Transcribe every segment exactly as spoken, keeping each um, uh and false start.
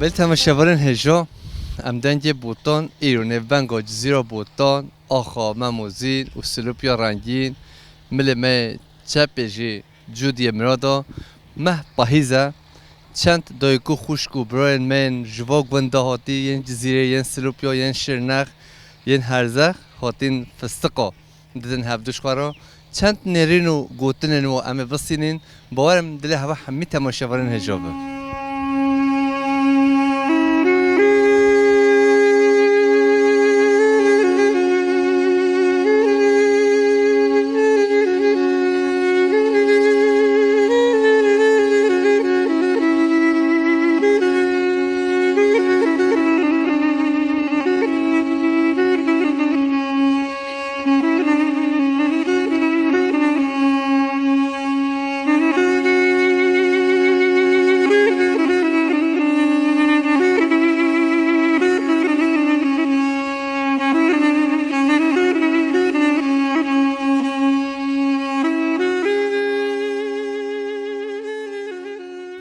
Belê temaşevanên hêja, em dengê Botan, îro nêvbenga Cizîra Botan, axa Memozîn û Silopya Rengîn, milê me çepê jî Cûdiyê Mirada, meh pahîz e. Çend dayik û xwişk û birayên me yên ji va gunda hatî, yên Cizîrê, yên Silopya, yên Şirnex, yên Herzex hatîn fistiqa didin hevdu ji xwe re. Çend nêrîn û gotinên wan em ê bistînin, bawer im dilê heva hemî temaşevanên hêja be.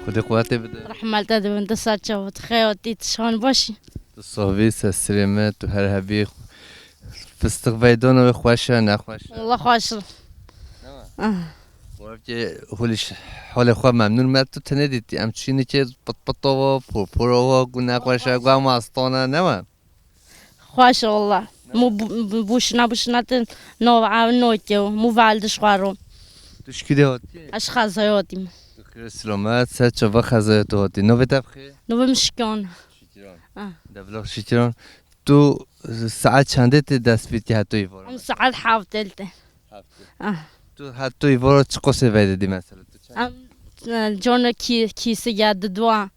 Xwedê quwetê bide. Rehmete dibin, tu ser çav, tu xêr hatî, tu şan başî. Tu sovî, sesirê me, tu her hebî. Fistiq veydono wê xweş e, ne xweş e? Wala xweş e. Ne mi? Ah. Wevkê hûlî ş-, holê xwe memnûn me, tu tenê dîtî. Em çînikê pitpitova, purpurova, gu ne xweş e, gu em astane, ne mi? Xweş e wala. Ne? Mu bu-, bu-, buşna buşna tin nov av noke, mu valdiş xwaro. Tu şkî de hatî? Ez xezayotîm. Tu xêr silamet, ser çava xezayot hatî. Novê te bixê? Novê min Şikan. Şikiran. Ah. Devla Şikiran. Tu saet çendê tê dest pê dikî heto îvara? Em saet heft el tê. Heft. Ah. Tu heto îvara çi qosê veydidî mesela? Tu çend? Em, e, cona kî-, kîsi ya di dua.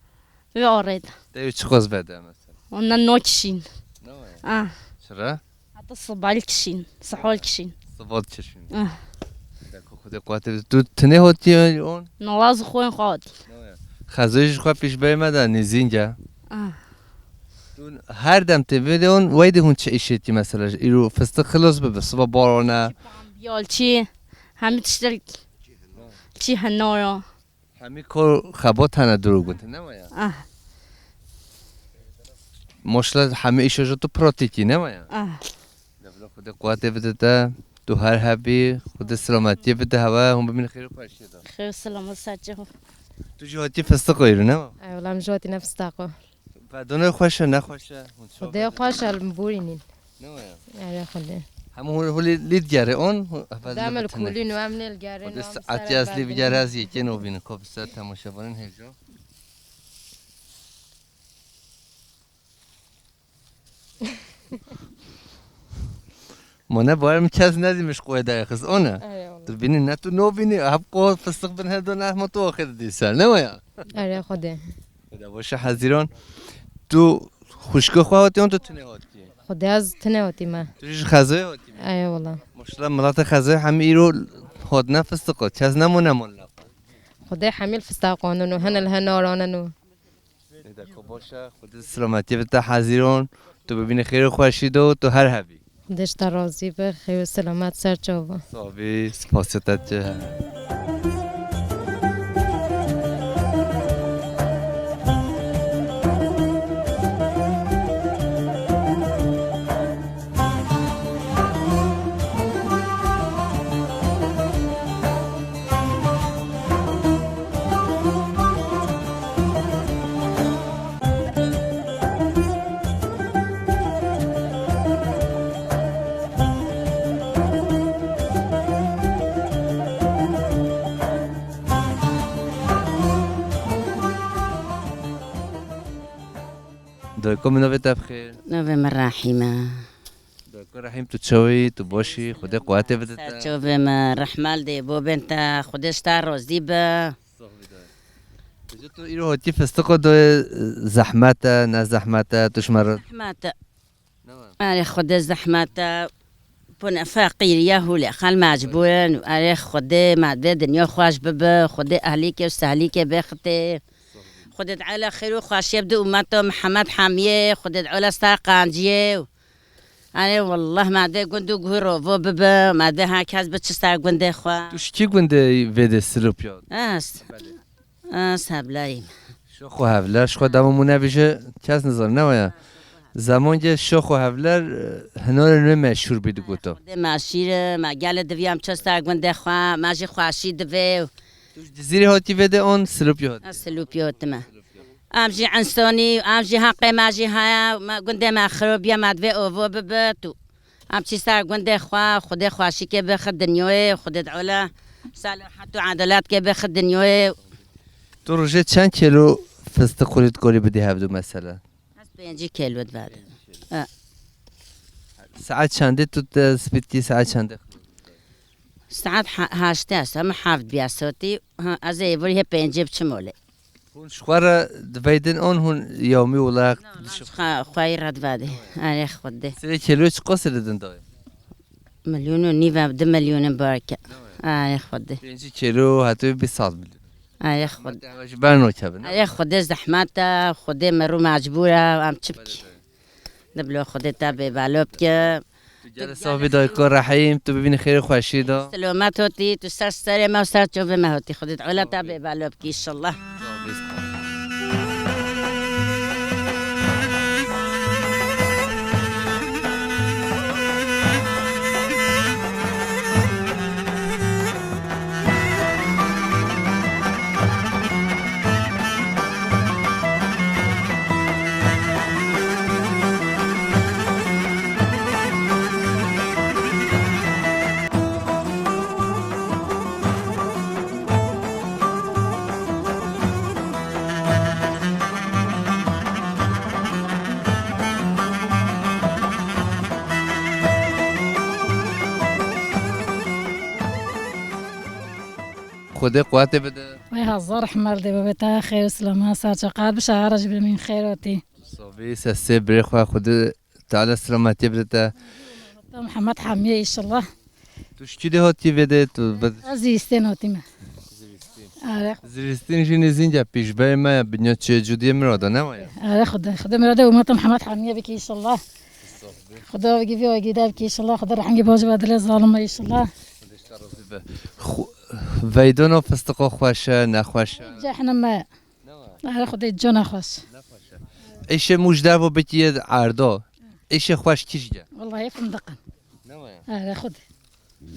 Ve orêd. Te wî çi qos vede mesela? Ondan no kişîn. Ne var ya? Ah. Çira? Hatta sıbal kişîn, sihol kişîn. Sıbal kişîn. Ah. Deko Xwedê quwetê bide. Tu tenê hatî on? Nolaz xwen xwat. Ne var ya? Xezoyê ji xwe pîş bê me de nêzîng e. Ah. Tu her dem tê vê de on, wey de hûn çi îşê tî mesela? Îro fistik xilos bibe, siba barona. Biyol çi, hemî tiştel çi henoyo. Hemî kor xebat hene dûr û gund, ne waya? Ah. Moşla hemî îşa ji tu pratîkî, ne waya? Ah. Devla Xwedê quwetê bide te, tu her hebî, Xwedê selametiyê bide hewe, hûn bimînin xêr û xweşiyê de. Xêr û selamet ser çav. Tu jî hatî fistiq êrî, ne wa? Ay, wela min jî hatî ne fistaqo. Vedonê xweş e, ne xweş e? Hûn çawa Xwedê vedonê? Xweş e, li min borînîn. Ne waya? Erê Xwedê. Hemû hûn, hûn lê, lê digerê on, hûn, hûn Xwedê em li kulîn û em nê li gerê. Xwedê saetî ez lê bigere, ez yekê novînim, ka bi ser temaşevanên hêja. Ma ne bawer min kes nedîmiş qoyê derxist, o ne? Erê wala. Tu bînî ne tu novînî, hep qo fistiq bin hedo nehma tu axir dî ser, ne waya? Erê Xwedê. Xwedê baş e hezîran. Tu xwişka xwe hatî an tu tune hatî? Xwedê ez tune hatî me. Tu jî ji Xezoyê hatî me? Ey wala. Maşallah milata Xezoyê hemî îro hatine fistiqa. Kes nemo neman laf. Xwedê hemî li fistaqanin û hene li henaran in û. Ê de ko baş e, Xwedê selametiyê bide te hezîran. Tu bibînî xêr û xweşî de û tu her hebî. Xwedê ji te razî be, xêr û selamet ser çava. Sabî, spasiya te çi hene. Dayko min, navê te bi xêr? Navê min Rehîm e. Dayko Rehîm, tu çawa yî, tu baş î, Xwedê quwetê bide te. Ser çavê me, rehma li dê bo bên te, Xwedê ji te razî be. Sax bî dayê. Ji tu îro hatî fistiqo doyê, zehmet e, ne zehmet e, tu ji me re. Zehmet e. Ne var? Erê Xwedê zehmet e. Pune feqîriya hûlê xel mecbûr in. Erê Xwedê me dê dinya xweş bibe, Xwedê ehlîkê û sehlîkê bêxitê. Xwedê Teala xêr û xweşiyê bide ummeta Mihemed hemiyê, Xwedê Teala ser qanciyê. Erê wallah me dê gund û guh rovo bibe, me dê her kes biçe ser gundê xwe. Tu ji kî gundê vê dê Silopya? Ez. Belê. Ez Heblayîm. Şox û hevler, ji xwe dema mû nebêje kes nizane, ne waya? Zemangê şox û hevler, e, hinarê nû meşhûr bî digoto. Xwedê me şîr e, me gelê diviyam çesta gundê xwe, me jî xweşî divê. Tu ji Cizîrê hatî vê de an Silopî hatî? Ez Silopî hatime. Em jî insonî, em jî heqê me jî heye, me gundê me xirobiye, me divê ovo bibe tu. Em çi ser gundê xwe, Xwedê xweşîkê bixi dinyayê, Xwedê diole selahet û edaletke bixi dinyayê. Tu rojê çend kilo fistiq xurî dikarî bidî hevdu mesela? Ez pêncî kilo divedim. E. Saet çendê tu te spîtî saet çendê? Saet ha-, haştê est, em heft biya sotî. Ha, ez ê vurî hê pêncê biçim olê. Hûn ji xwe re diveydin an hûn yewmî wulaq? Na, na, dişi- xwe, xweyî re divadê. Erê Xwedê. Sê kilo çi qasê didin dayê? Milyon û nîv e, du milyon e barke. Erê Xwedê. Pêncî kilo heta bîst milyon. Erê Xwedê. Ji ber nokebin. Erê Xwedê zehmet e, Xwedê me rû mecbûr e, em çi bikî? Diblo Xwedê te bê belo bike. Tu gelê sax bî dayiko Rehîm, tu bibînî xêr û xweşî de. Silomet hotî, tu ser serê me û ser çovê me hotî. Xwedê te wela te bê belo bike, înşallah. Xwedê quwetê bide. Wey hezar himel dê bibê te xêr û silama ser çaqat bişe, her ji bimîn xêr hotî. Sabî sesê birê xwe Xwedê Teala selametiyê bide te. Te Mihemed hemiye înşallah. Tu ji kî dê hatî vê de tu? Ez Zivîstên hatîme. Zivîstîn. Are. Zivîstîn jî nêzîn ya pîşbeyê me ya binya çiyê cudiyê mirada ne waya? Are Xwedê. Xwedê mirada umeta Mihemed hemiye bike înşallah. Xwedê avgî vî agî de bike înşallah. Xwedê rehengî baş ve dilê zalim me înşallah. Xwe-, veydona fistiqa xweş e, nexweş e? Cehnem me. Ne waya? Are Xwedê cana xweş. Nexweş e. Îşê mû ji dervo bikî yê erdo. Îşê xweş kî jî ye? Wellahî findiqin. Ne waya? Are Xwedê.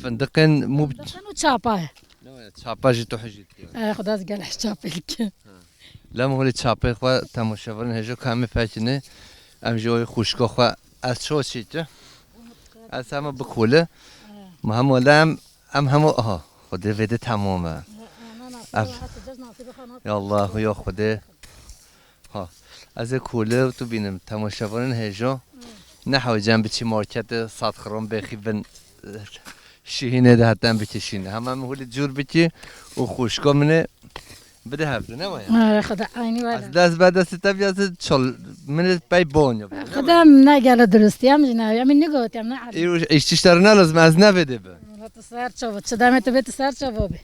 Findiqên mû bi- Findiqin û çapa ye. Ne waya? Çapa jî tu hijî dikirin. Are Xwedê ez gelek çapê dikim. Lem holê çapê xwe temaşevanên hêjo ka em ê fekinê. Em jî oyê xwişka xwe ez ço çî ki. Ez hema bikole. Ma hema lem Em hemû, aha, Xwedê vê de temam e. Ev, ya Allah, ya Xwedê. Ha, ez ê kole û tu bînim, temaşevanên hêjo. Ne hewcem biçî marketê, sed xirom bêxî bin, şihînê de hetem bikişîne. Hema em holê cûr bikî û xwişka min ê Bide hevdu, ne waya? Are, Xwedê eynî were. Ez dest be destê te biyazı çal, min pey bon ya. Xwedê em ne gele durustî, em jî ne, em nigotî, em ne. Îro îş tiştarı ne lazım, ez ne vede be. Wala tu ser çava, çi demê tu bê tu ser çava be.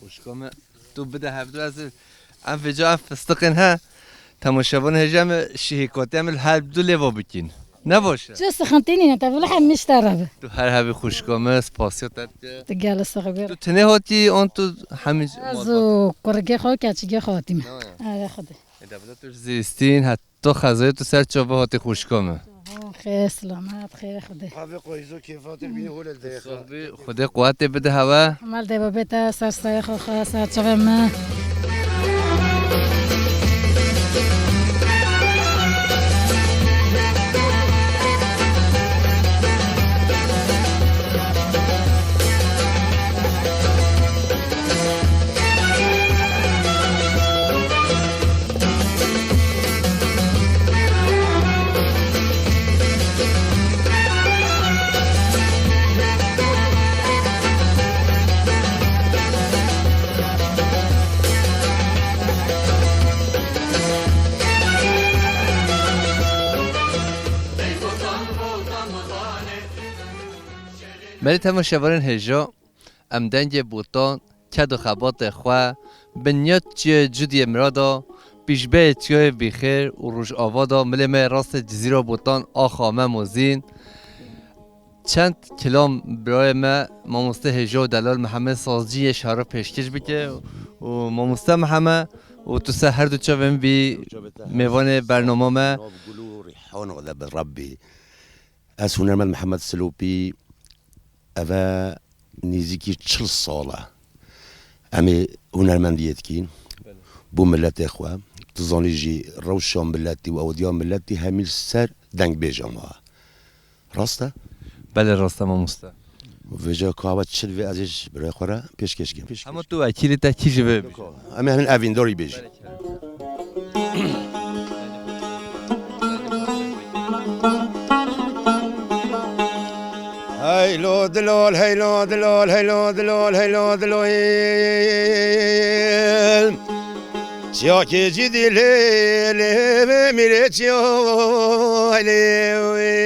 Xwişka me, tu bide hevdu ez, em vêca ev fistiqên he, temaşevan hêja me şihîkotî em li hevdu lêva bikîn. Ne baş e? Çi sixintî nîne, te vila hemî ji te re be. Tu her hebî xwişka me, spasiya te dike. Tu gelê sax be. Tu tenê hatî, an tu hemî... Ez û kurikê xwe, keçikê xwe hatîme. Ne waya? Are Xwedê. Ê, de bila tu ji Zivîstîn, het to xezayê tu ser çava hatî xwişka me. Oh, xêr, selamet, xêr Xwedê. Abi qoyzo kêfa te bînî hole de. Xwedê quwetê bide hewe. Mal de bibê te ser serê xwe, xwe ser çavê me. Belê temaşevanên hêja, em dengê Botan, ked û xebatê xwe, binya çiyê Cudiyê Mirada, pîşbeyê çiyayê Bîxêr û Rojava da milê me yê rastê Cizîra Botan axa Memo Zîn, çend kilam birayê me, mamoste hêja û delal Mihemed Sazcî yê şerif pêşkêş bike û mamoste Mihemed û tu ser her du çavên vî mêvanê bernama me. Nav gul û rîhana de bi Rebbî. Ez hunermend Mihemed Silopî, eve nêzîkî çil sal e. Em ê hunermendiyê dikîn. Belê. Bo miletê xwe. Tu zanî jî rewşa miletî û ewdiya miletî hemî li ser dengbêja me ye. Rast e? Belê, rast e mamoste. Vêca ka we çi divê ez ê ji birayê xwe re pêşkêş kim. Hema tu wekîlî te kî ji vê bêje? Em ê herin evîndarî bêjin. Heylo dilol, heylo dilol, heylo dilol, heylo dilol. Çiyakê jî dilê lê vê mîrê çiyo lê wê.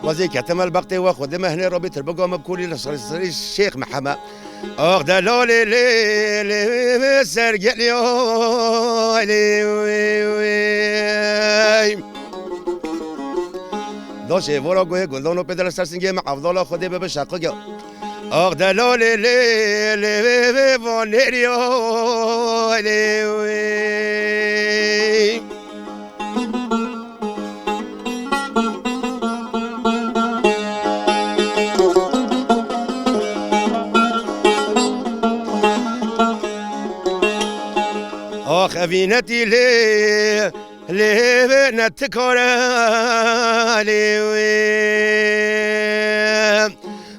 Wezê ketim el bextê we xwedê me hinê Rabî tirbiga me bi kulî li ser serî Şêx Mihemed. Ax delalê lê lê vê sergeliya lê wê wê. Daşê vora guhê gundano pê de li ser singê me evdala Xwedê bibe şeqige. Ax delalê lê lê vê vê vanêriya lê wê. Ax evînetî lê lê vê ne tikare lê wê.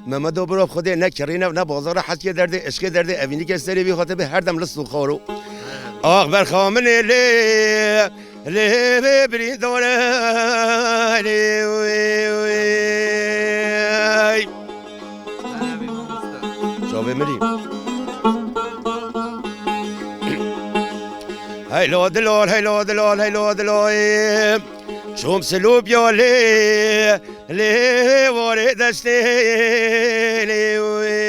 Mehmedo biro Xwedê ne kirîne ne bazara heçkê derdê eşkê derdê evînîkê serê vî hatibe her dem list û xaro. Ax berxaminê lê lê vê birîndare lê wê wê. Çavê mirî. Heylo dilol, heylo dilol, heylo dilol. Çûm Silopya lê, lê warê deştê lê wê.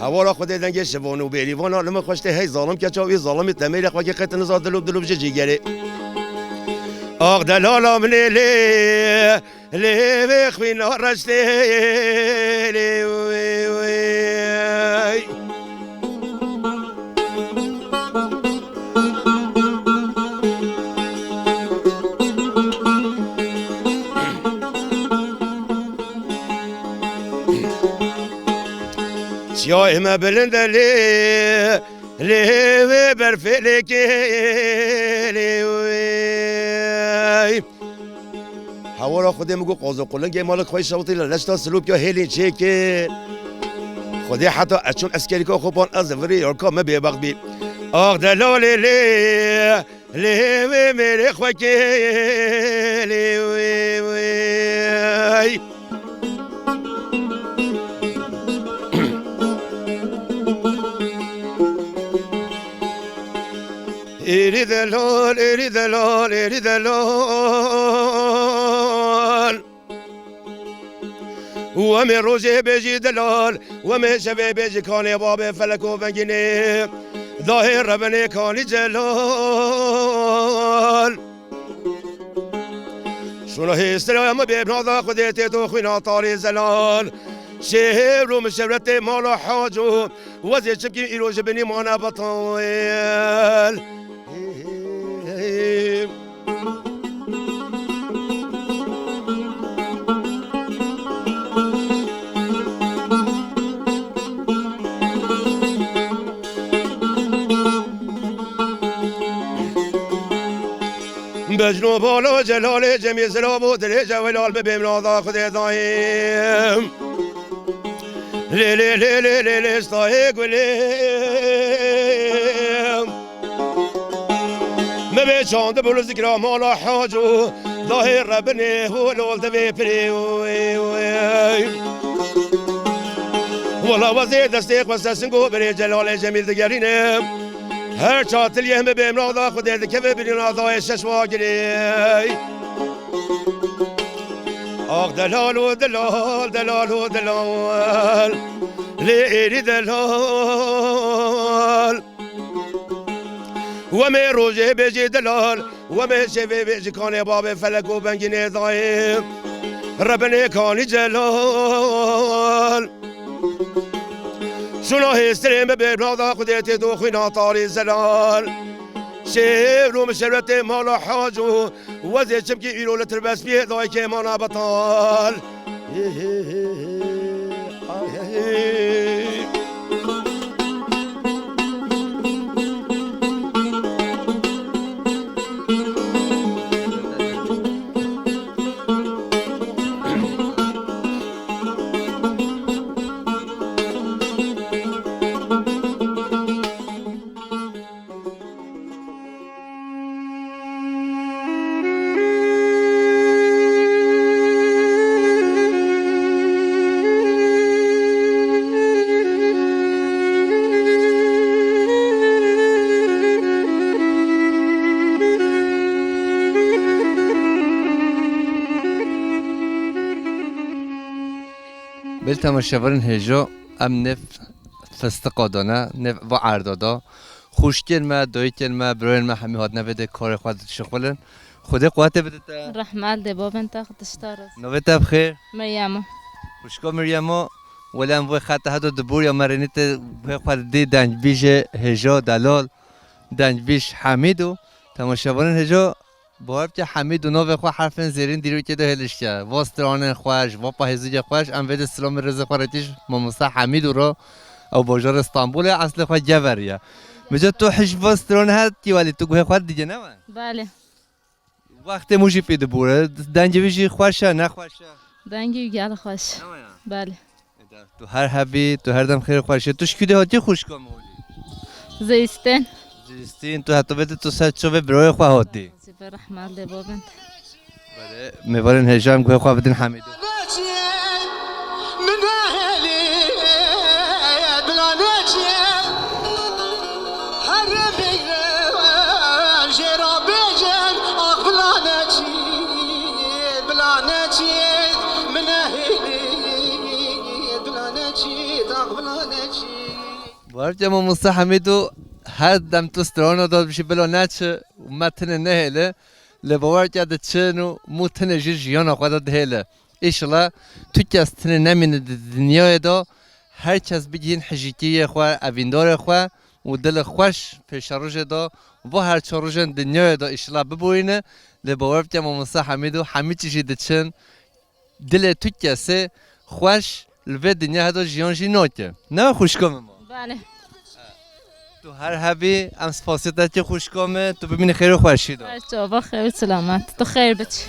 Hewara Xwedê dengê şivan û bêrîvana li min xweş tê hey zalim keça wî zalimî temêlê xwe kê qet niza dilûb dilûb ji cîgerê. Ax delala min ê lê, lê vê xwîna reştê lê wê wê. Çiyayê me bilind e lê, lê wê berfê lêkê lê wê. Hewara Xwedê min got, qazo qulingê malik xwe şewtî li leşta Silopya hêlî çêkê. Xwedê heta ez çûm eskerîka xwe pan ez virî yarka me bêbext bî. Ax delalê lê, lê wê mêrê xwe kê, lê wê wê. Êrî delal, êrî delal, êrî delal. Wemê rojê bêjî delal, wemê şevê bêjî kanê babê felek û vengînê. Dahê rebinê kanî celal. Şûna hêstiraya min bê nada Xwedê tê to xwîna tarê zelal. Şêr û min şewretê mala haco. Wezê çimkî îro ji binî mane betal. Becno bala Celalê Cemî zirabo dilê Cewelal bibêm nada Xwedê dayê. Lê lê lê lê lê lê stayê gulê. Me bê çand bû li zikra mala haco. Dahê rebinê holol divê pirê. Wala wezê destê xwe sesingo birê Celalê Cemîl digerîne. Her çatiliyê me bê mrada Xwedê dikeve birîna dayê şeş wagirê. Ax delal û delal, delal û delal. Lê êrî delal. Wemê rojê bêjî delal, wemê şevê bêjî kanê babê felek û bengînê dayê. Rebinê kanî celal. Şuna hêstirê me bê, brada Xwedê tê doxîna tarê zelal. Şêr û min şerwetê mala hac û wezê çimkî îro li tirbespiyê dayikê mana betal. Bil temaşevanên hêjo, em nêv fistiqa dane, nêv va erda da. Xwişkên me, dayikên me, birayên me hemî hatine vê de karê xwe dişixulin. Xwedê quwetê bide te. Rehmal de babên te, xidiştaros. Navê te bi xêr? Meryemo. Xwişka Meryemo, wele em vê xeta hedo dibûr ya me rênî te guhê xwe didî dengbîjê hêjo delal, dengbîj Hemîd û temaşevanên hêjo. Bawer bike Hemîd û navê xwe herfên zêrîn dîrokê de hêliştiye. Va stranên xweş, va pahêzûgê xweş, em vê de silamê rêzê xwe re tîj mamosta Hemîd û ro ew bajarê Stenbolê eslê xwe Geverî ye. Mica tu hij va stranê her tî welî tu guhê xwe digê ne we? Belê. Wextê mû jî pê dibûre. Dengê wî jî xweş e, ne xweş e? Dengê wî gelek xweş. Ne we ya? Belê. Eda, tu her hebî, tu her dem xêr xweşî. Tu ji kû de hatî xwişka min olî? Zêstên. Zêstên, tu heta vê de tu ser çavê birayê xwe hatî. Zî be rehmal de babin. Belê, mêvanên hêja em guhê xwe bidin Hemîdê. Bawer bike mamosta Hemîd û her dem tu strana da bijî bila neçi û me tine nehêle, lê bawer bike diçin û mû tine jî jiyana xwe de dihêle. Îşillah tu kes tine nemîne di dinyayê de, her kes bigihîn hijîkiyê xwe, evîndarê xwe û dilê xweş pêşerojê de, va her çar rojên dinyayê de îşillah biboyîne, lê bawer bike mamosta Hemîd û hemî çi jî diçin, dilê tu kesê xweş li vê dinya heda jiyan jî nake. Ne xwişka min ma? Belê. Tu her hebî, em spasiyê te dikî xwişka min, tu bimînî xêr û xweşî de. Her çava xêr û silamet. Tu xêr biçî.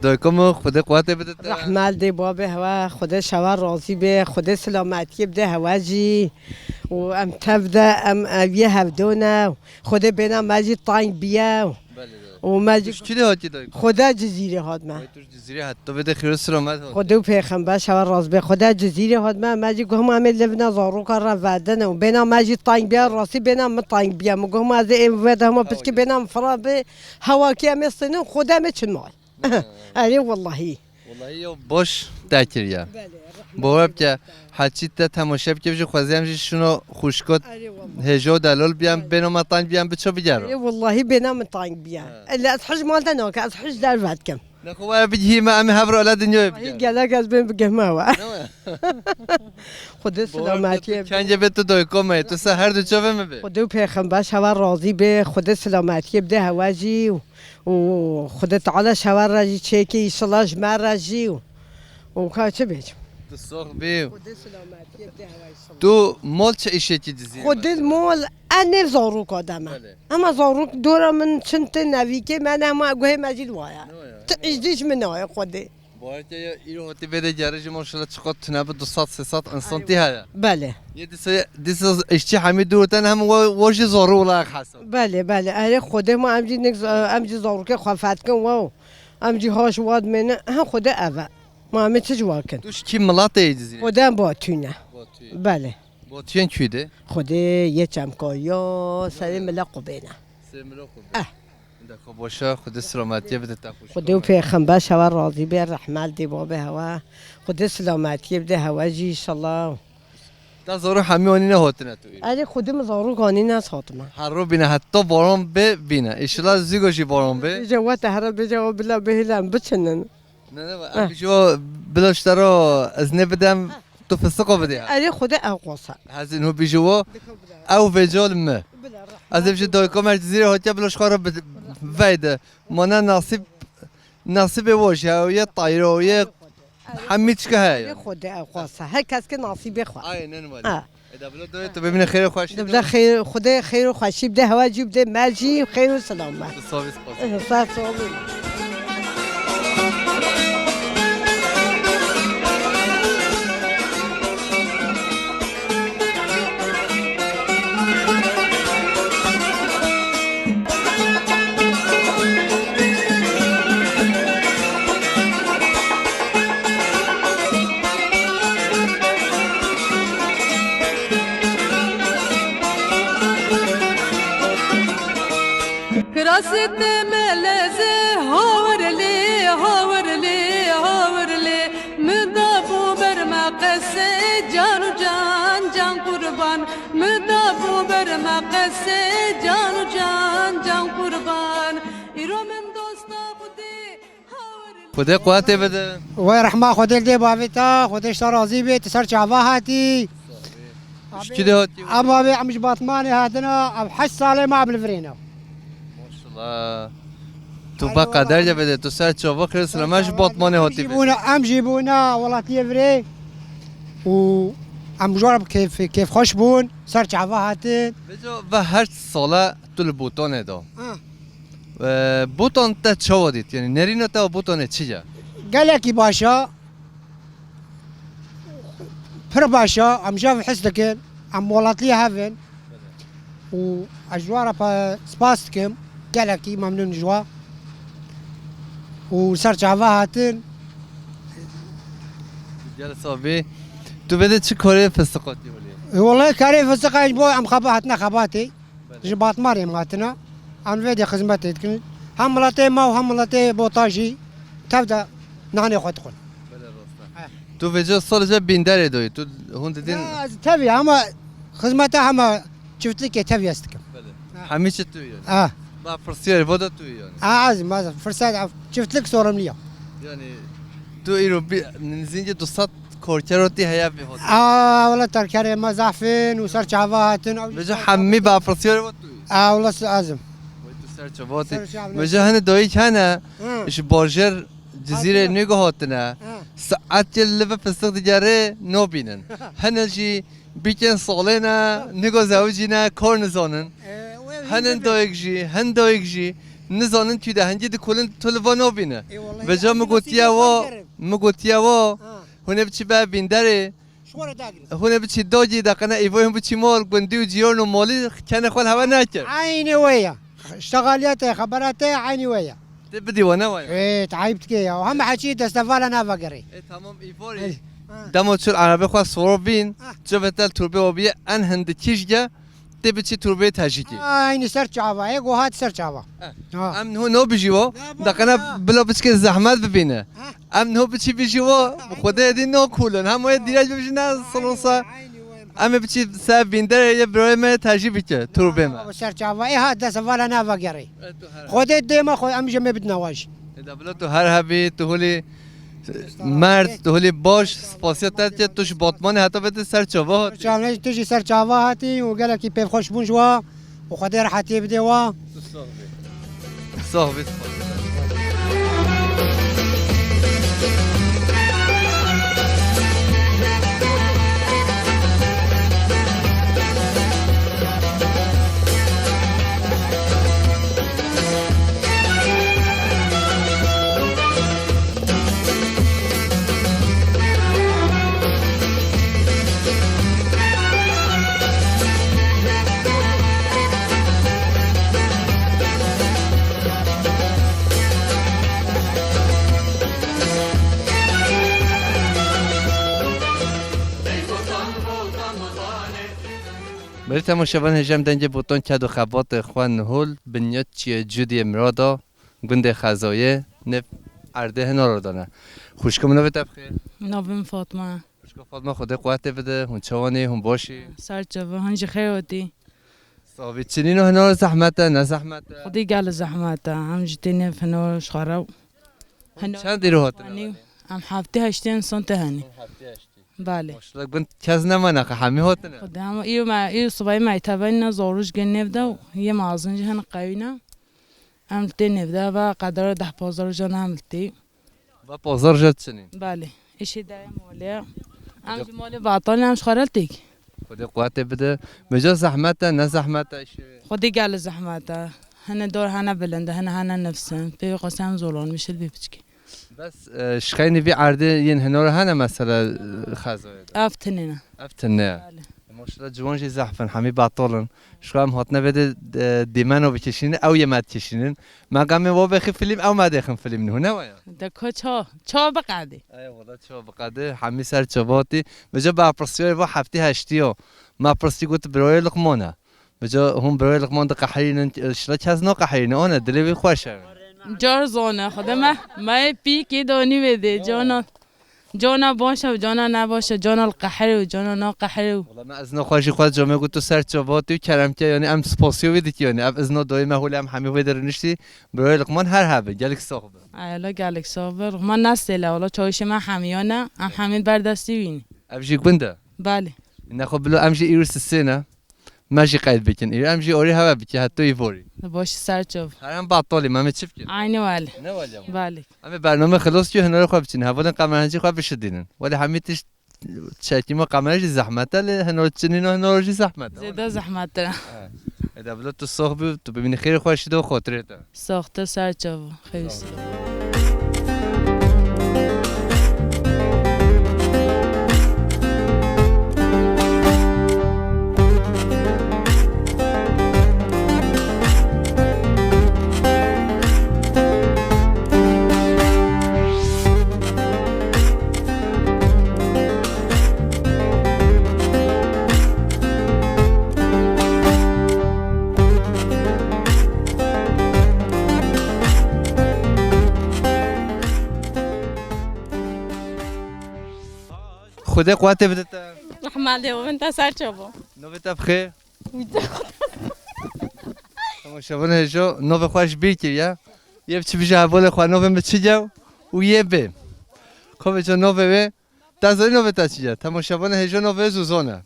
Dayika min, Xwedê quwetê bide te. Rehmal dê babê hewa, Xwedê şewa razî bê, Xwedê silametiyê bide hewa jî. Û em tev de, em eviyê hevdon e. Xwedê bêna me jî teng biye. Belê, belê. Û me jî Tu ji kî de hatî dayika? Xwedê Cizîrê hat me. Ay, tu ji Cizîrê hat. Tu bide xêr û silamet hat. Xwedê û pêxember şewa razî bê. Xwedê Cizîrê hat me, me jî guh me amê livna zaroka re vedin û bêna me jî teng biye, rastî bêna min teng biye. Min guh me ez ê vê de hema piçkî bêna min fira bi, hewa kê em ê sinin, Xwedê em ê çin mal. Erê wellahî. Wellahî ya baş te kiriye. Belê, rehmet Bawer bike, heçî te temaşe bike, jî xwezî em jî şino xwişkot Erê wellahî. Hêjo delal biyen, bêno me teng biyen, biço bigero. Erê wellahî bêna min teng biyen. He. Ele ez hij mal de nake, ez hij derve dikim. Nexwe were bigihî me, em ê hev re ele dinyayê Ay, bigere. Gelek ez bên bigihme we. Ne we? Xwedê Bawer bike, silametiyê tu kengê bê tu doyko me, tu ser her du çavê me bê. Xwedê û pêxember şewa razî bê, Xwedê silametiyê bide hewa jî û Û Xwedê Teala şewa re jî çêkê, îşillah ji me re jî û, û ka çi bêjim? Tu sox bî. Xwedê selametiyê bide hewa îşillah. Tu mol çi îşekî dizî? Xwedê mol, e nê zarok adem e. Belê. Ema zarok dora min çin tê nevîkê me ne, hema guhê me jî li wa ye. Ne wa ye? Tu îş dî ji min nayê Xwedê. Bawer ke ya îro hatî vê de gere jî maşallah çiqas tune bi du sed sê sed insan tî heye. Belê. Yê dîsa, dîsa îşçî hemî dûr ten hem wa, wa jî zarû wila hesab. Belê, belê. Erê Xwedê ma em jî nik, em jî zarûkê xwe fetkin wa. Em jî haş wad mêne. Ha Xwedê ev e. Ma em ê çi ji wa kin? Tu ji kî miletê yê Cizîrê? Xwedê em Batû ne. Batû. Belê. Batûyên kû de? Xwedê yê Çemkariya, serê Mila Qubê ne. Serê Mila Qubê. Eh. Xwe boşa, Xwedê selametiyê bide te xweş. Xwedê û pêxember şewa razî be, rehmet dê babê hewa. Xwedê selametiyê bide hewa jî inşallah. Te zarok hemî anîne hatine tu îro? Erê, Xwedê min zarok anîne hatime. Her ro bîne, heta baran bê bîne. Îşillah zûgo jî baran bê. Bêje we te here bêje we bila bihêle em biçinin. Ne, ne, em jî wa bila ji te re ez nê bidem, tu fistiqo bidê. Erê, Xwedê ew qasa. Hezin hû bî ji wo, ew vêca li me. Ez ê ji dayika me Cizîrê hatiye bila ji xwe re bi-, veyde. Mane nasîb, nasîbê wo jî, ew yê tayro, yê hemî çika heye. Erê, Xwedê ew qasa. Her kes ki nasîbê xwe. Aynen öyle. Ha. Eda bila doyê tu bibîne xêr û xweşî. Dibla xêr, Xwedê xêr û xweşî bide, hewa cî bide, me jî xêr û selam be. Bi savî spas. Sağ ol. Kirasê te meleze, hawirlê, hawirlê, hawirlê. Min da bû ber me qesê, can û can, can qurban. Min da bû ber me qesê, can û can, can qurban. Îro min dosta Xwedê, Xwedê quwetê bide. Wey rehma Xwedê li dê bavê te, Xwedê ji te razî bê, tu ser çava hatî. Ji tu dê hatî? Em bavê em ji Batmanê hatine, ev heşt salê me ev li virê ne. Maşallah. Tu be qeder de bide, tu ser çava xêr selame ji Batmanê hatî bê. Em jî bûne, em jî bûne welatiyê virê û em ji wan re bi kêf, kêfxweş bûn, ser çava hatin. Vêca ve heşt sale tu li Botanê de. Ha. Ee, Botan te çawa dît? Yanî nerîna te û Botanê çi ye? Gelekî baş e. Pir baş e. Em ji hev his dikin. Em welatiyê hev in. Û ez ji wan re pa-, spas dikim. Gelekî memnûn ji wan. Û ser çava hatin. Gel sabî. Tu vê de çi karê fistiqatî holê? E, wellahî karê fistiqa ji bo em xeba hatine xebatê. Ji Batmarê em hatine. Em vê de xizmetê dikin. Hem miletê me û hem miletê Bota jî tev de nanê xwe dixwin. Belê, rast e. He. Tu vêca sal ji bînderê doyî. Tu hûn didin? Ya, ez tevî ama xizmeta hema çiftlikê tevî ez dikim. Belê. He. Hemî çi tu yani? Ha. Ba pirsiyarê voda tu yani. Ha, ez, ez, fırsat, çiftlik sorumluyum. Yani tu îro bi, nizînce du sed korkerotî heye vê hotê. Aa, wala terkerê me zaf in û ser çava hatin. Vêca hemî ba pirsiyarê voda tu. Aa, wala ez im. Wey tu ser çava tî. Ser çava. Vêca hene dayik hene, hı, ji bajêr Cizîrê nêgo hatine. Hı. Saetê li ve pistik digere nabînin. Hene jî bîkên salê ne, nêgo zewicîne, kar nizanin. E, we hîn Hene dayik jî, hin dayik jî nizanin tu de hingî dikulin tu li va nabîne. E, wallahî, Vêca min gotiye wa, min gotiye wa, ha, hûn ê biçî be bînderê, Ji xwe re dagirî. Hûn ê biçî dagî de qene îvoyên biçî mal, gundî û cîran û malî kenê xwe li hewe nekir. Eynî wê ye. Şexaliyetê, xeberetê eynî wê ye. Tê bidî we ne we ye? Ê, te eyb dike ya. Heme heçî destevala navegerê. Ê, tamam, îvarî. Ey. Ha. Dema çil erebê xwe soro bîn, ha, çi ve tel turbê we bîye, en hindikî ji ge, tê biçî turbê tejîkî. Eynî ser çava, ê, go hat ser çava. Eh. Ha. Em niho no bijî wo, da qene bila biçikê zehmet bibîne. Ha. Em niho biçî bijî wo, bi Xwedê dî no kulin. Hem wê dîrec bibijî ne solosa. Em ê biçî ser bînderê yê birayê me tejî bike, turbê me. Ser çava, ê ha dest vala nava gerê. Xwedê dê me xwe, em jê me bidine waj. Ê da bila tu her hebî, tu hulî merd, tu hulî baş, spasiya te tê, tu ji Batmanê heta vê tu ser çava hatî. Çavne tu jî ser çava hatî û gelekî pêvxweş bûn ji wa û Xwedê rehetiyê bide wa. Tu sax bî. Sax bî. Belê temaşevan hêja em dengê botan ked û xebatê xwe nihol binyat çiyê Cudiyê Mirada, gundê Xezoyê, nêv erdê hinara dane. Xwişko min navê te bixêr? Navê min Fatma ye. Xwişko Fatma, Xwedê quwetê bide, hûn çawanî, hûn başî? Ser çava, hûn jî xêr hatî. Savî çinîno hinara zehmet e, ne zehmet e? Xwedî gelek zehmet e, em jî tê nêv hinara ji xwe re. Hûn çend îro hatine? Em heftê heştê însan tê henî. Hûn heftê heştê. Belê. Maşallah, gund kes nemane, xwe hemî hatine. Xwedê hema îro me, îro sibahî me îtevayî ne zarû ji gel nêv de û yê mezin jî hin qewî ne. Em li tê nêv de ve qedara deh pazdeh rojan em li tê. Va pazdeh roja diçinîn? Belê. Îşê de ye malê. Em ji malê betal em ji xwe re têk. Xwedê quwetê bide. Meca zehmet e, ne zehmet e îşê? Xwedê gelek zehmet e. Hene dar hene bilind e, hene hene nifs in. Pê wê qasî em zolanmişî li vê piçkê. Bes, e, şixeynî vî erdê yên hinara hene mesela, e, Xezoyê de? Ev tinê ne. Ev tine ye. Belê. E, maşallah ciwan jî zehf in, hemî betal in. Ji xwe em hatine vê de, e, dîmeno bikişînin, ew yê me dikişînin. Me qemê wa bêxî filîm, ew me dêxin filîm, hûn ne waya? De ka ça, ça biqedê. Ey wala ça biqedê, hemî ser çava hatî. Meca berpirsiyarê va heftê heştî yo. Me pirsî got birayê Luqman e. Meca hûn birayê Luqman diqehirînin, şila kes naqehirîne, ane dilê wî xweş e. Car zane, xwedê me, me yê pîkê danî vê dê, cana, cana baş e û cana nebaş e, cana li qehirê û cana naqehirê û. Wala me ezna xwe jî xwest, ca me got tu ser çava hatî û keremke, yanî em spasiya wî dikî, yanî ev izna dayê me holê em hemî wê de rûniştî, birayê Luqman her hebe, gelek sax be. Ay, wala gelek sax be, Luqman nestêle, wala çawişê me hemiya ne, em hemî berdestî wî ne. Ev jî gund e? Belê. Nexwe bilo em jî îro sisê ne. Me jî qeyd bikin. Îro em jî orî heve bike, heta îvorî. Baş ser çav. Her em betalî, me, me çi bikin? Aynî wele. Ne wele? Belê. Em ê bername xilas kî, hinarê xwe biçin. Hevalên qemerhencî xwe bişidînin. Wele hemî tişt çekîma qemere jî zehmet e, lê hinar çinîna hinar jî zehmet e. Zêde zehmet e. He. Eda bila tu sox bî, tu bimînî xêrê xweşî de û xotirê te. Saxte ser çav, xewîs. Xwedê quwetê bide te. Rehma lê û min te ser çav bo. Navê te bixêr? Temaşevan hêja, navê xwe ji bîr kiriye. Yê biçi bije hevalê xwe, navê min çi ye û yê bê. Ka vêca navê wê, te zanî navê te çi ye? Temaşevan hêja, navê Zuzan e.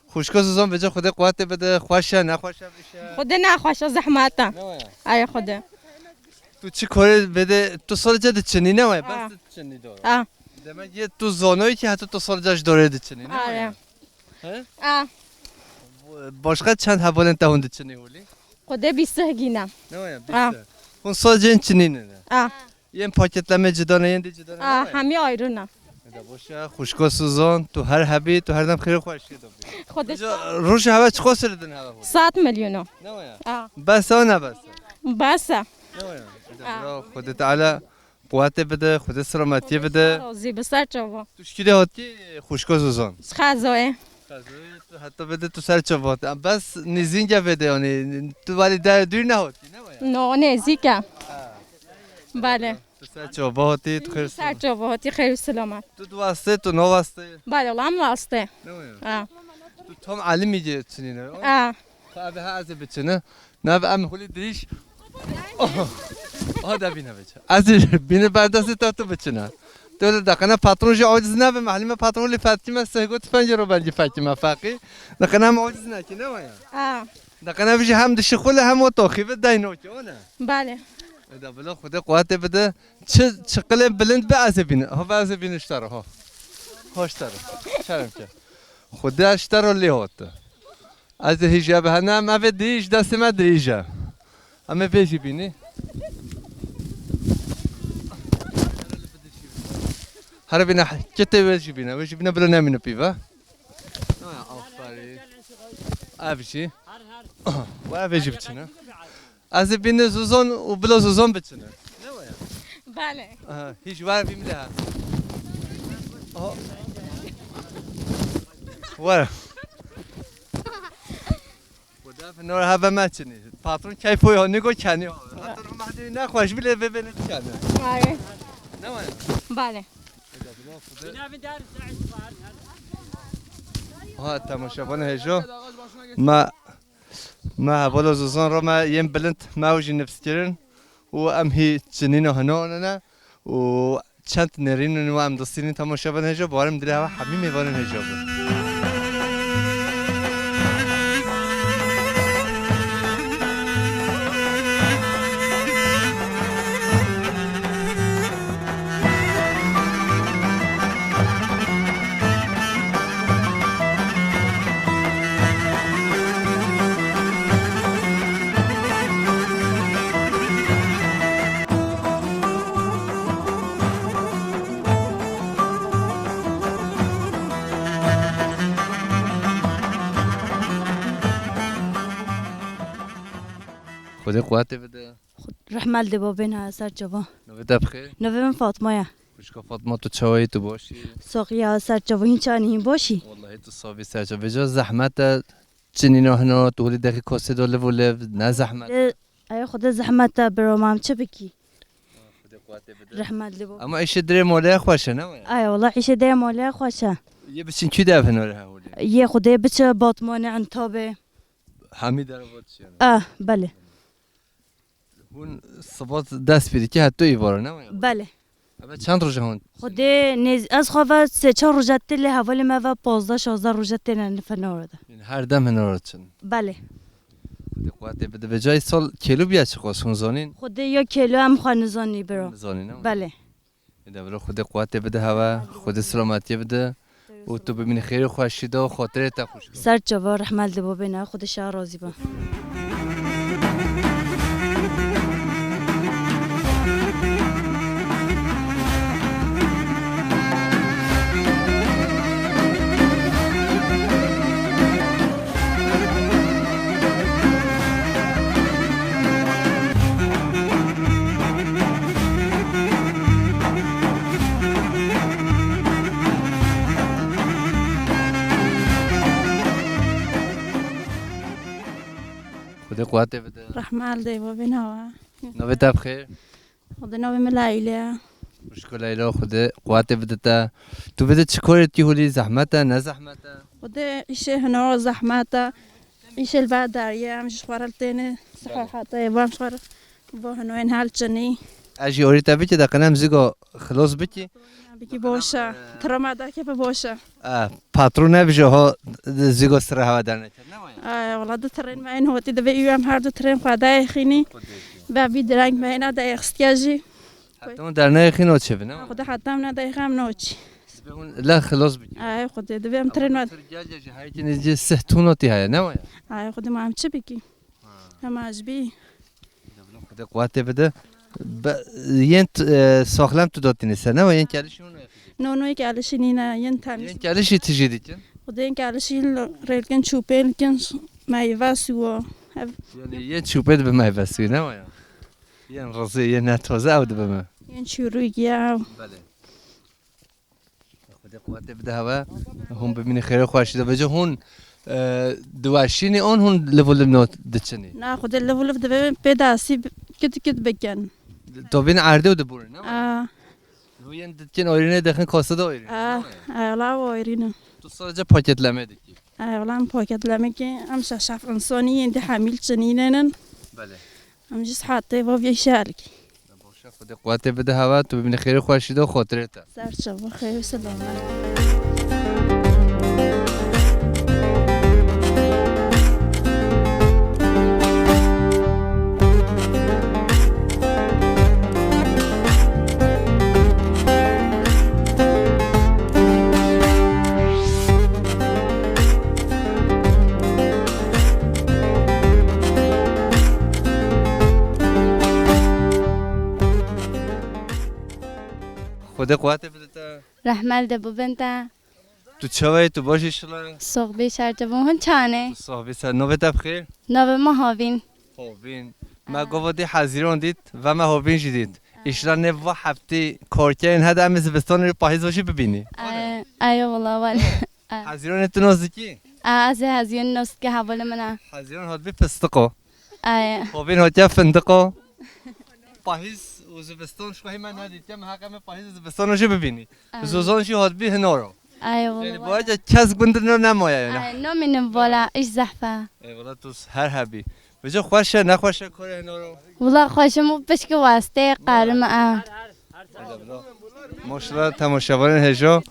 Xwişka Zuzan, vêca Xwedê quwetê bide, xweş e, nexweş e, biş e? Xwedê nexweş e, zehmet e. Ne waya? Ay Xwedê. Tu çi karê vê de, tu salice diçinî, ne waya? Ha. Bes diçinî dora. Ha. Demek yê tu zanoyî ki heta tu salice ji dorê diçinî, ne waya? He? A. Başka çend hevalên te hûn diçinî holî? Xwedê bîst hegî ne. Ne waya, bîst. A. Hûn salice yên çinî ne? A. Yên paketlemê cida ne, yên dî cida ne, ne waya? A, hemî ayrı ne. Eda boş ya, xwişka Suzan, tu her hebî, tu her dem xêr û xweşiyê de bî. Xwedê. Roja heve çiqas li din heve holî? Sed milyon o. Ne waya? A. Bes e, ne bes e? Bes e. Ne waya? Eda bira, Xwedê Teala quwetê bide, Xwedê selametiyê bide. Razî bi, ser çava. Tu ji kî de hatî, xwişka Zuzan? Ji Xezoyê. Xezoyê, tu heta vê de tu ser çava hatî. Bes nêzînge vê de, yanî tu valî der dûr nehatî, ne waya? No, nêzîk e. Ha. Belê. Tu ser çava hatî, tu xêr. Ser çava hatî, xêr û selamet. Tu diwestê, tu nawestê? Belê, wela em westê. Ne waya? Ha. Tu tam elimî çinîne? Ha. Ka ev ha ez ê biçine. Nav em hulî dirîj. Oh, oh, da bîne biçe. Ez ê bîne berdestê te, tu biçine. Tu li deqene patron jî aciz nebe, mehlîme patron lê fetkî me sehgo tufengê ro belgî fekî me feqî. Deqene em aciz nekî, ne waya? Ha. Deqene vî jî hem dişixule hem o toxî ve dey nokî, o ne? Belê. Eda bila Xwedê quwetê bide. Çi, çi qilê bilind be ez ê bîne. Ho, ez ê bîne ji te re, ho. Ho ji te re. Şerm ke. Xwedê ji te re lê hot. Ez ê hîja be, hene em eve dirîj, destê me dirîj e. Em ê vê jî bînî. Here bîne, kitê wê jî bîne, wê jî bîne, bila nemîne pîve. Aferî. Ev jî. Ve ev jî biçine. Ez ê bîne Zuzan û bila Zuzan biçine. Belê. Aha, hîç were bîmle ha. Aha. Were. Nor heve me çinî. Patron keyfo yo, nigo kenî. Heta Roma dê nexweş bile ve beni kenî. Vay. Ne var? Bale. Ha, temaşevan hêjo. Me, me hevala Zozan ra me yên bilind me ew jî nifs kirin û em hî çinîna hina anine û çend nêrînên wa em distînin temaşevan hêjo, barim dilê hewa hemî mêvanên hêjo bin. Xwedê quwetê bide. Rehmel de babên ha ser çava. Navê te bi xêr? Navê min Fatma ye. Xwişka Fatma, tu çawa yî, tu baş î? Sax ya, ser çava hîn çanî hîn baş î? Wallahî tu savî ser çava. Vêca zehmet e, çinîna hina, tu holî dexî kosê do liv û liv, ne zehmet e? Ey Xwedê zehmet e biro, ma em çi bikî? Xwedê quwetê bide. Rehmel de babên. Ama îşê dirê molê xweş e, ne waya? Ay wala îşê dirê molê xweş e. Yê biçin kî dev hinor he holî? Yê Xwedê biçe Batmanê, Entabê. Hemî dervat çiyane. Ah, belê. Hûn sibat dest pê dike heto îvara, ne waya? Belê. Eve çend roja hûn? Xwedê nêz-, ez xwe ve sê çar roja tê lê hevalê me ve pazdeh şazdeh roja têne nifirne orada. Yani her dem hinara çin. Belê. Xwedê quwetê bide. Vêca îsal kêlo biya çiqas hûn zanîn? Xwedê ya kêlo em xwe nizanî biro. Nizanî, ne? Belê. Ê de biro Xwedê quwetê bide hewe, Xwedê selametiyê bide. Û tu bimînî xêr û xweşî de û xatirê te xweş. Ser çava, rehmel de babên ha, Xwedê şa razî be. Xwedê quwetê bide. Rehmel de babên ha. Navê te bi xêr? Xwedê navê min Leyla ye. Xwişko Leyla, Xwedê quwetê bide te. Tu bide çi korê tu holî, zehmet e, ne zehmet e? Xwedê îşê hino zehmet e. Îşê li ber deriyê, em ji xwe re têne. Siha heta ê, em ji xwe re bo hinoyên hel çinî. Ez jî orî te bikî, de qenem zigo xilos bikî. Bikî boş e. Tira me derkeve boş e. E, patron nebije ho zigo sira hewa derneke. Ne waya? Ay, wala du tirên me yên hotî divê û em her du tirên xwe dayexînî. Be vî direng me hêna dayexstiye jî. Heta hûn dernexîn o çi bine? Xwedê heta em nedayexî em noçî. Divê hûn le xilos bikî. Ay, Xwedê divê em tirên me. Tir gel ya ji her kinê jî sih tûno tî heye, ne waya? Ay, Xwedê ma em çi bikî? Ha. Hema ji bî. Xwedê quwetê bide. Be-, yên t-, e, saxlem tu dotînî ser, ne waya? Yên kelişî hûn No, no, yek elişî nîne, yên temiz. Yên kelişî tijî dikin? Xwedê yên kelişî rêlkin çûpêl kin meyve suwa. Ev Yani yên çûpêl bi meyve suyu, ne waya? Yên rizê, yên ne taze ew dibe me. Yên çûrûk ya. Belê. Xwedê quwetê bide hewe. Hûn bimînî xêr û xweşî de. Vêca hûn, e, diweşînî an hûn liv û liv no diçinî? Na, Xwedê liv û liv divê pê destî bi-, kit kit bikin. Tovîn erdê û diborîn, ne? A. Hûn yên dikin orînê dixin kosê de orînê, A, ne? A, la orîne. Tu sadece paketleme dikî. A, wala em paketleme ki, em şeş heft insanî yên di hemîl çinînenin. Belê. Em jî sihetê va vê şerkî. Baş e, Xwedê quwetê bide hewa, tu bimînî xêr û xweşî de û xotirê te. Ser çava, xêr û selamet. Xwedê quwetê bide te. Rehmel de bibin te. Tu çawa yî, tu baş î şila? Soxbî şer çawa hûn çane? Tu soxbî ser. Navê te bi xêr? Navê me Havîn. Havîn. Me gava dî hezîran dît, ve me Havîn jî dît. Îşla nê va heftî korkeyên hede em ê zivistanê pahîz ve jî bibînî. Ay, ay, wala, wala. Hezîranê tu nas dikî? A, ez ê heziyên nostke hevalê min e. Heziyên hatbî fistiqo. Ay. Hovîn hatiye findiqo. Pahîz û zivistan ji xwe hî me nedîtiye, me heqe me pahîz û zivistan jî bibînî. Ay. Zozan jî hatbî hinaro. Ay, wala. Yani bu arada kes gundir no nemaye yani. Ay, nomînim wala, iş zehfe. Eyvallah, tu her hebî. Vêca xweş e, nexweş e korê hinaro? Wala xweş im û pişkî wastê qarim e. Maşallah, temaşevanên hêja,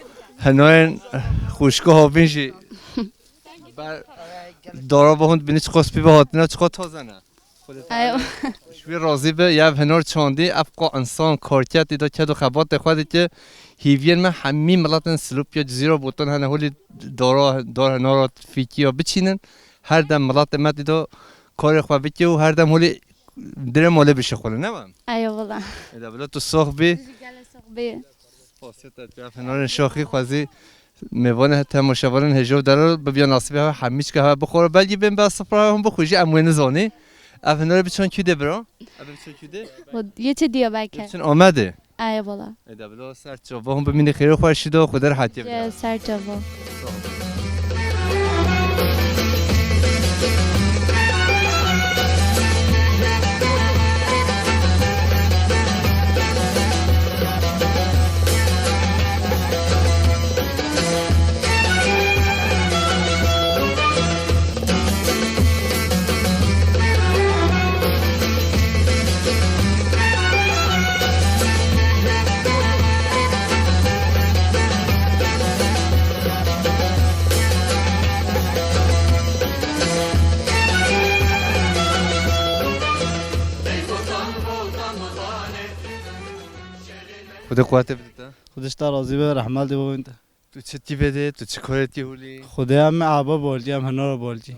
hinayên xwişk û havîn jî ber dara ve hûn dibînî çiqas pî ve hatine, çiqas taze ne. Xwedê Ay. Teala ji wî razî be, ya ev hinar çandî, ev qa insan karket îda ked û xebatê xwe dike, hîviyên me hemî miletên Silopya, Cizîra, Botan hene holî dara, dar hinara fîkî ya biçînin, her dem miletê me îda karê xwe bike û her dem holî dirê malê bişixulin, ne wem? Eyvallah. Êda bila tu sox bî. Tu jî gelek sox bî. Spasiya te, tu ev hinarên şaxî xwezî mêvanê temaşevanên hêja û delal bibiya nasîbê hewe hemî çika hewe bixwara. Belkî bên be sifra hewe hûn bixwî jî em wê nizanî. Ev hinarê bi çend kî dê bira? Ev bi çend kî dê? Yê çi Diyarbekir? Yê çi Amedê? Ay, wala. Êda bila ser çava hûn bimînî xêr û xweşî de, Xwedê rehetiyê bide. Ser çava. Xwedê quwetê bide te. Xwedê ji te razî be, rehmet li bo te. Tu çi tîpê de, tu çi korê tî holî? Xwedê em ê aba bolcî, em hinara bolcî.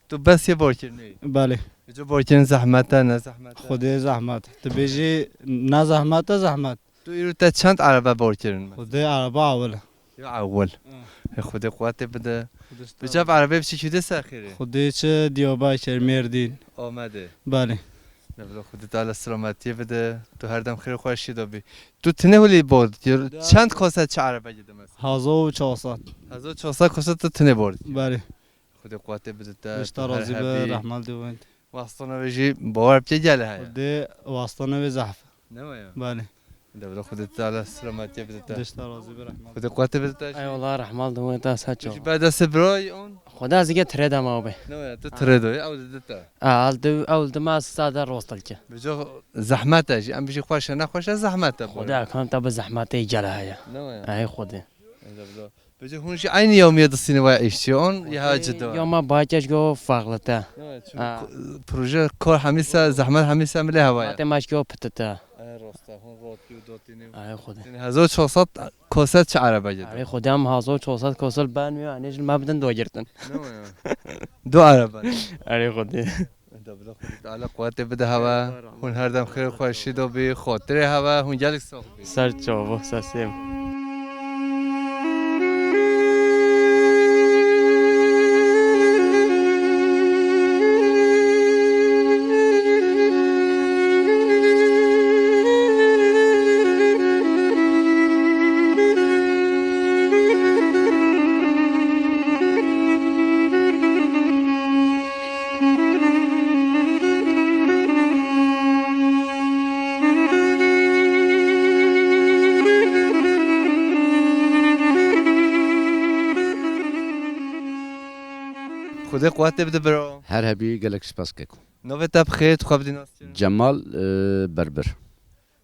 Tu bes yê barkirinê yî? Belê. Vêca barkirin zehmet e, ne zehmet e? Xwedê zehmet. Tu bêjî ne zehmet e, zehmet. Tu îro te çend erebe barkirin? Xwedê erebe ewil e. Ya ewil. Hı. Ê, Xwedê quwetê bide. Xwedê ji te Vêca ev erebe bi çi kî de ser xêrê? Xwedê çi Diyarbekir, Mêrdîn. Amedê. Belê. Devla Xwedê Teala selametiyê bide. Tu her dem xêr û xweşî de bî. Tu tinê holî bor dikir. Ya. Çend koset çi erebe gide mesela? Hezar û çar sed. Hezar û çar sed koset tu tinê bor dikir. Belê. Xwedê quwetê bide te, Ji te tu her razî be, hebî. Rehmet li bo te. Wastana wê jî bawer bike gele heye. Xwedê wastana wê zehf. Ne waya? Belê. Devla Xwedê Teala selametiyê bide te. Ji te razî be, rehmet. Xwedê quwetê bide te jî. Eyvallah, rehmet li bo te, ser çava. Tu jî berdestê birayî on? Xwedê ez ê tirê de mabe. Ne waya, tu tirê de, ew dide te. A, ew di, ew di ma sade rostel ki. Vêca zehmet e jî, em bijî xweş e, nexweş e, zehmet e. Xwedê kan te bi zehmetê gele heye. Ne waya? Ey Xwedê. Ey devla. Peki hûn jî eynî yewmiyê distîne waya îşçi on ya ha cida? Ya ma bakeş go faxlete. Ne waya, çünkü Ha. ko-, proje kar hemî se, zehmet hemî se milê hewaya. Mate maç go pitete. Ey rasta, hûn rotî û dotîne. Ay Xwedê. Yani hezar çar sed koset çi erebe gide? Ay Xwedê, em hezar çar sed koset ben mi, yani jil me bidin do girtin. Ne waya? Du erebe. Ay Xwedê. Eda bila Xwedê Teala quwetê bide hewe. Hûn her dem xêr û xweşî de bî, xotirê hewe, hûn gelek sax bî. Ser çava, sesê min. Xwedê quwetê bide biro. Her hebî, gelek spas keko. Navê te bi xêr, tu xwe bidî nas kirin? Cemal, e, Berbir.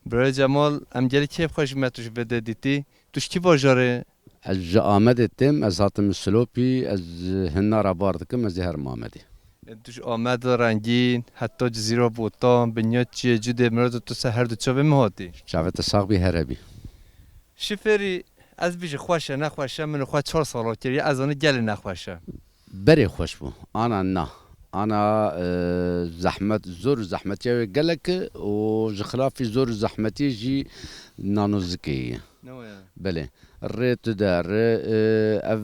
Birayê Cemal, em gelî kêf xwe ji me tu ji vê de dîtî. Tu ji kî bajarê? Ez ji Amedê têm, ez hatim Silopî, ez hinara bar dikim, ez ê herim Amedê. Tu ji Amed rengîn, heta Cizîra Botan, Binya Çiyê, Cudê, Mirado, tu ser her du çavê min hatî. Çavê te sax bî, her hebî. Şifêrî, ez bijî xweş e, nexweş e, min û xwe çar sala kiriye, ez zanî gelê nexweş e. Berê xweş bû. Ana na. Ana, e, zehmet, zor û zehmetiya wê gelek e û ji xilafî zor û zehmetiyê jî nano zikê ye. Ne waya? Belê. Rê tu de, rê, e, ev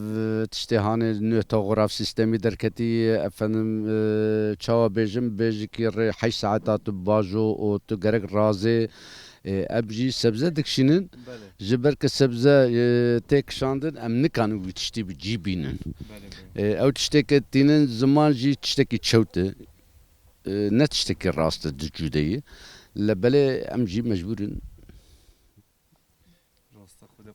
tiştê hanê nû togograf sîstemî derketî, efendim, e, çawa bêjim, bêjikî rê heşt saeta tu bajo û tu gerek razê, E, em jî sebze dikişînin. Belê. Ji ber ku sebze, e, tê kişandin, em nikanin wî tiştî bi cî bînin. Belê, belê. E, ew tiştê ke tînin ziman jî tiştekî çewt e. E, ne tiştekî rast e di cû de ye. Le belê em jî mecbûr in. Rasta Xwedê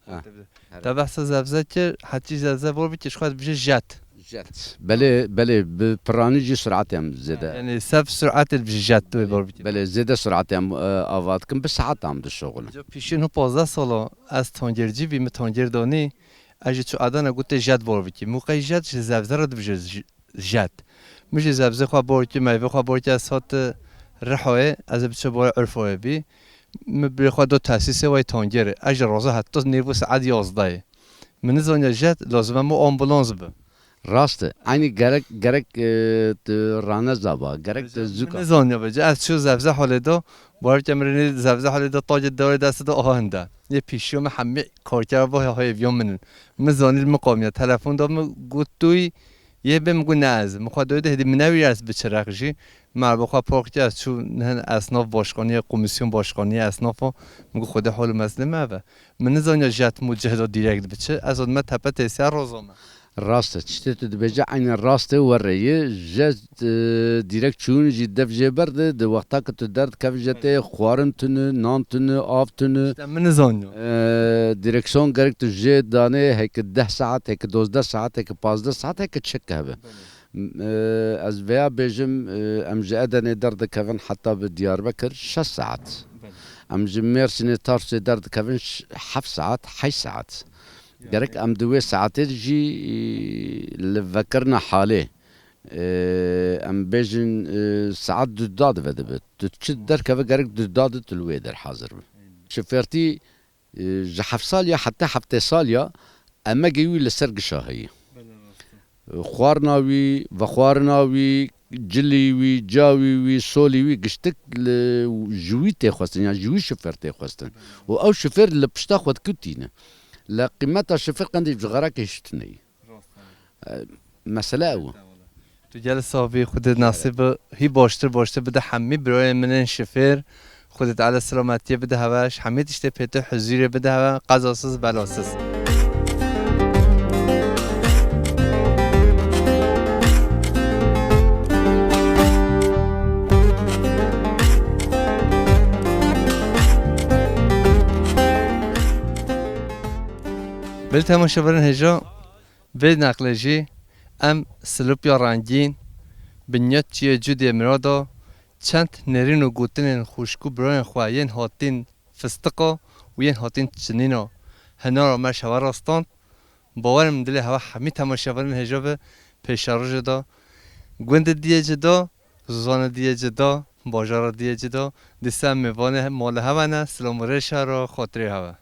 Ha. Te behsa zevze kir, hetî zevze bor bikî, ji xwe dibêje jet. Jet. Belê, belê, bi piranî jî suratê em zêde. Yani sev suratê dibêje jet, tu bor bikî. Belê, zêde suratê em, e, ava dikin, bi saet em dişoxilin. Ca pîşîn hû pazdeh sala ez tongêrcî bî, min tongêr danî, ez ji çû Adana gotê jet bor bikî. Min qey jet ji zevze re dibêje j-, jet. Min jî zevzê xwe bor kir, meyvê xwe bor kir, ez hat Rihoyê, ez ê biçe bor Urfoyê bî. Min birê xwe do tesîsê wey tongêrê. Ez ji roza heta nêv û saet yazdeyê. Min nizaniya jet lazim e min ambulans bi. Rast e. Eynî gerek, gerek, e, tu raneza ba, gerek tu Min zûka. Nizaniya be. Ez çû zevze holê do, barike min rê zevze holê do, tacê dewrê destê do, aha hinde. Yê pîşiyo min hemî karkera bo hêviyo min in. Min zanî li min qamiya. Telefon da min got tu yê bê, min got ne ez. Min xwe doyê de hêdî min newî ez biçirek jî. Merve xwe park kir, ez çû hin esnaf başkanî, komîsyon başkanî esnafo. Min got, Xwedê hol û mezlê me ve. Min nizaniya jet mû cihda direkt biçi. Ez odime tepe têsiya roza me. Rast e. Tiştê tu dibêje eynen rast e, were ye. Jet, e, direkt çûn jî dev jê ber de, di wexta ku tu derdikevî jetê, xwarin tune, nan tune, av tune. İşte min nizaniya. E, direksiyon gerek tu jê danê, heke deh saet, heke dozdeh saet, heke pazdeh saet, heke çek hebe. M-, e, ez vêya bêjim, e, em ji Edenê derdikevin heta bi Diyarbekir şeş saet. Belê. Em ji Mêrsînê Tarsê derdikevin ş-, heft saet, heşt saet. Yani Gerek em di wê saetê de jî, e, li vekirina halê, e, em bêjin, e, saet du da dibe dibe. Tu çi derkeve gerek du da de tu li wê der hazir be. Şofêrtî E, ji heft saliya heta heftê saliya emegê wî li ser gişa heye. Belê, rast e. E, xwarina wî, vexwarina wî, cilî wî, cawî wî, solî wî, giştik li, ji wî tê xwestin, yan ji wî şofêr tê xwestin. Belê. Û ew şofêr li pişta xwe dikutîne. Li qîmeta şofêr qendî ji xerakê hiştineyî. Rast e. E, mesele ew e. Tu gel sabî, Xwedê nasîb bi hî baştir baştir bide hemî birayên min ên şifêr. Xwedê Teala selametiyê bide heve, ji hemî tiştê pê tu huzûrê bide heve, qezasiz belasız. Belê temaşevanên hêja, vê neqlê jî em silopya rengîn, binyet çiyê cûdê mirada, çend nêrîn û gotinên xwişk û birayên xwe yên hatîn fistiqa û yên hatîn çinîna hinara me ji hewe rastand. Bawer im dilê hewe hemî temaşevanên hêja bi pêşerojê de gundê diyê cida, zozanê diyê cida, bajara diyê cida, dîsa mêvanê mala hewe ne, silam û rêşa re xatirê hewe.